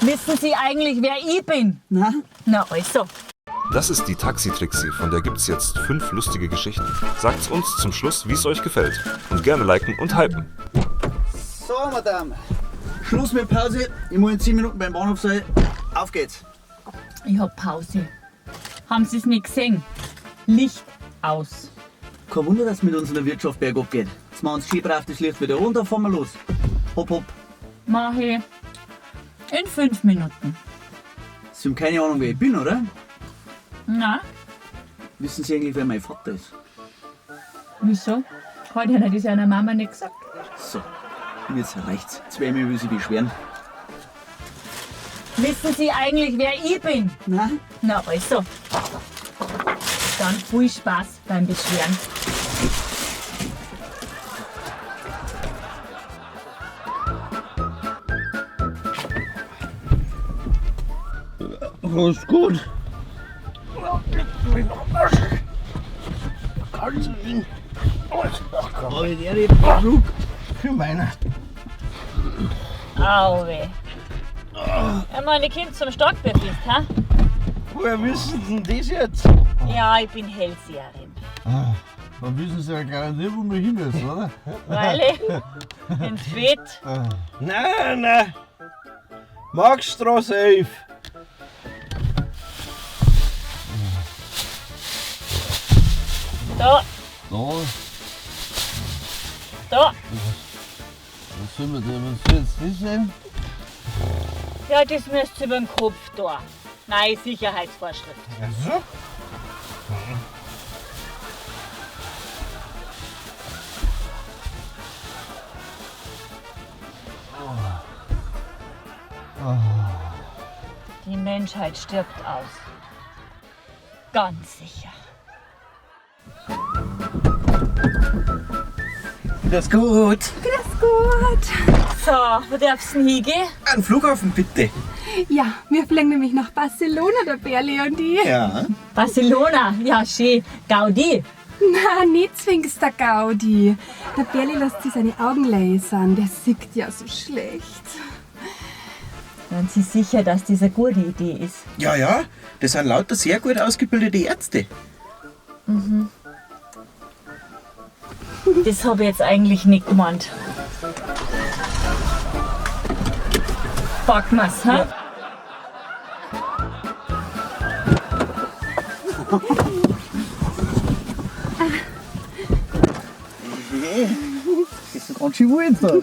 Wissen Sie eigentlich, wer ich bin? Na? Na also. Das ist die Taxi-Trixi, von der gibt's jetzt 5 lustige Geschichten. Sagt's uns zum Schluss, wie's euch gefällt. Und gerne liken und hypen. So, Madame. Schluss mit Pause. Ich muss in 10 Minuten beim Bahnhof sein. Auf geht's. Ich hab Pause. Haben Sie's nicht gesehen? Licht aus. Kein Wunder, dass mit uns in der Wirtschaft bergab geht. Jetzt machen wir schön brav das Licht wieder runter, fahren wir los. Hopp, hopp. Mach ich. In 5 Minuten. Sie haben keine Ahnung, wer ich bin, oder? Na? Wissen Sie eigentlich, wer mein Vater ist? Wieso? Hat ja das einer Mama nicht gesagt. So, und jetzt reicht's. Zweimal will sie beschweren. Wissen Sie eigentlich, wer ich bin? Na? Na also. Dann viel Spaß beim Beschweren. Ist gut. Für meiner. Au weh. Ja, meine Kind zum Starkbierfest, ha? Woher wissen Sie denn das jetzt? Ja, ich bin Hellseherin. Ah, dann wissen Sie ja garantiert, wo wir hin müssen, oder? Weil ich ins Bett. Nein, nein. Marktstraße 11. Da. Da. Da. Was soll man denn, was soll jetzt das sein? Ja, das müsst ihr über den Kopf da. Nein, Sicherheitsvorschrift. Ach so. Die Menschheit stirbt aus. Ganz sicher. Grüß Gott. Grüß Gott. So, wo darfst du denn hingehen? An den Flughafen, bitte. Ja, wir fliegen nämlich nach Barcelona, der Berli und ich. Ja. Barcelona, ja schön. Gaudi. Na, nicht zwingst der Gaudi. Der Berli lässt sich seine Augen lasern. Der sieht ja so schlecht. Sind Sie sicher, dass das eine gute Idee ist? Ja, ja. Das sind lauter sehr gut ausgebildete Ärzte. Mhm. Das hab ich jetzt eigentlich nicht gemeint. Packen wir's, hä? Hey, das ist ganz schön wild da.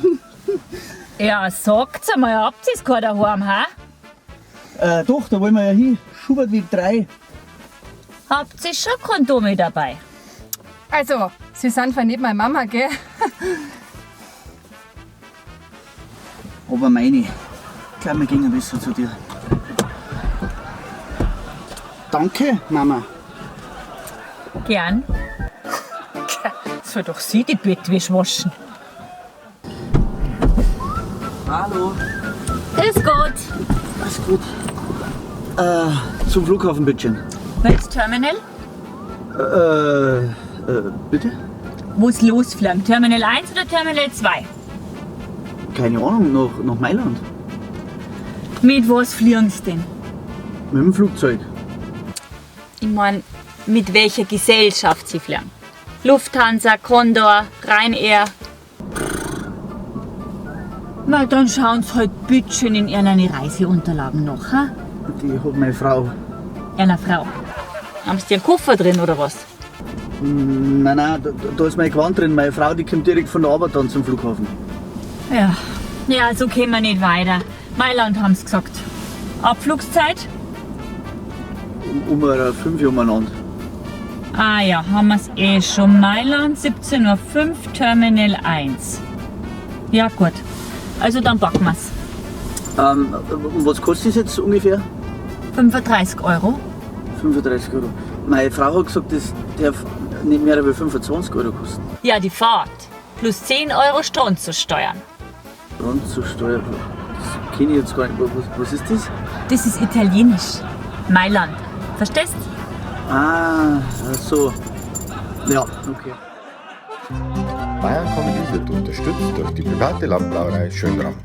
Ja, sagt's einmal, habt ihr's kein daheim, hä? Doch, da wollen wir ja hin. Schubertweg 3. Habt ihr schon Kondome dabei? Also, Sie sind zwar nicht meine Mama, gell? Aber meine. Ich glaub, wir gehen besser zu dir. Danke, Mama. Gern. Soll doch sie die Bettwäsche waschen. Hallo. Grüß Gott. Grüß Gott. Zum Flughafen, bitte. Welches Terminal? Bitte? Wo's losfliegen? Terminal 1 oder Terminal 2? Keine Ahnung, nach Mailand. Mit was fliegen Sie denn? Mit dem Flugzeug. Ich mein, mit welcher Gesellschaft Sie fliegen? Lufthansa, Condor, Ryanair. Na, dann schauen Sie halt bitte schön in Ihren Reiseunterlagen nach, ha? Die hat meine Frau. Einer Frau? Haben Sie einen Koffer drin oder was? Nein, nein, da ist mein Gewand drin. Meine Frau, die kommt direkt von der Arbeit dann zum Flughafen. Ja, ja, so kommen wir nicht weiter. Mailand haben sie gesagt. Abflugszeit? Um 5 Uhr umeinander. Ah ja, haben wir's eh schon. Mailand, 17:05 Uhr, Terminal 1. Ja gut, also dann packen wir's. Und was kostet das jetzt ungefähr? 35 Euro. 35 Euro. Meine Frau hat gesagt, das darf nicht mehr als 25 Euro kosten. Ja, die Fahrt. Plus 10 Euro Stronzosteuern. Stronzosteuer, das kenn ich jetzt gar nicht. Was ist das? Das ist italienisch. Mailand. Verstehst? Ah, ach so. Ja, okay. Bayern Comedy wird unterstützt durch die private Landbrauerei Schönram.